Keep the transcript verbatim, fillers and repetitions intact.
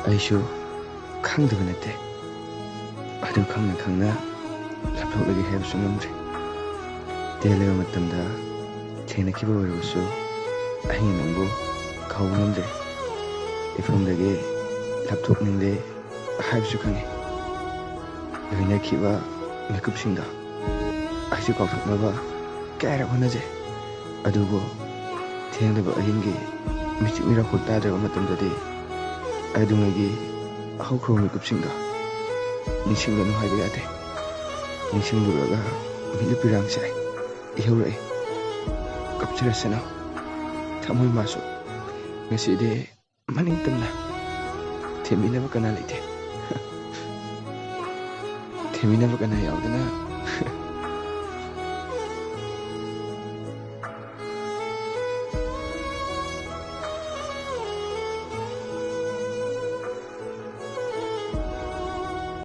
ꯑꯩꯁꯨ ꯈꯪꯗꯕ ꯅꯠꯇꯦ꯫ ꯑꯗꯨ ꯈꯪꯅ ꯈꯪꯅ ꯂꯥꯞꯊꯣꯛꯂꯒꯦ ꯍꯥꯏꯕꯁꯨ ꯉꯝꯗ꯭ꯔꯦ꯫ ꯇꯦꯜꯂꯕ ꯃꯇꯝꯗ ꯊꯦꯡꯅꯈꯤꯕ ꯑꯣꯏꯔꯕꯁꯨ ꯑꯩꯅ ꯅꯪꯕꯨ ꯀꯥꯎꯕ ꯉꯝꯗ꯭ꯔꯦ꯫ ꯏꯐꯝꯗꯒꯤ ꯂꯥꯞꯊꯣꯛꯅꯤꯡꯗꯦ ꯍꯥꯏꯕꯁꯨ ꯈꯪꯉꯤ꯫ ꯂꯣꯏꯅꯈꯤꯕ ꯃꯤꯀꯨꯞꯁꯤꯡꯗꯣ ꯑꯩꯁꯨ ꯀꯥꯎꯊꯣꯛꯅꯕ ꯀꯌꯥꯔꯛ ꯍꯣꯠꯅꯖꯩ꯫ ꯑꯗꯨꯕꯨ ꯊꯦꯡꯂꯕ ꯑꯍꯤꯡꯒꯤ ꯃꯤꯆꯤꯛ ꯃꯤꯔꯥꯎꯈꯣꯜ ꯇꯥꯗ꯭ꯔꯕ ꯃꯇꯝꯗꯗꯤ ꯑꯗꯨꯉꯩꯒꯤ ꯍꯧꯈ꯭ꯔꯕ ꯃꯤꯀꯨꯞꯁꯤꯡꯗꯣ ꯅꯤꯡꯁꯤꯡꯒꯅꯨ ꯍꯥꯏꯕ ꯌꯥꯗꯦ꯫ ꯅꯤꯡꯁꯤꯡꯂꯨꯔꯒ ꯃꯤꯠ ꯄꯤꯔꯥꯡꯁꯦ ꯏꯍꯧꯔꯛꯏ꯫ ꯀꯞꯆꯔꯁꯅꯨ ꯊꯃꯣꯏ ꯃꯥꯁꯨ꯫ ꯉꯁꯤꯗꯤ ꯃꯅꯤꯡ ꯇꯝꯅ ꯊꯦꯝꯕꯤꯅꯕ ꯀꯅꯥ ꯂꯩꯇꯦ꯫ ꯊꯦꯝꯕꯤꯅꯕ ꯀꯅꯥ ꯌꯥꯎꯗꯅ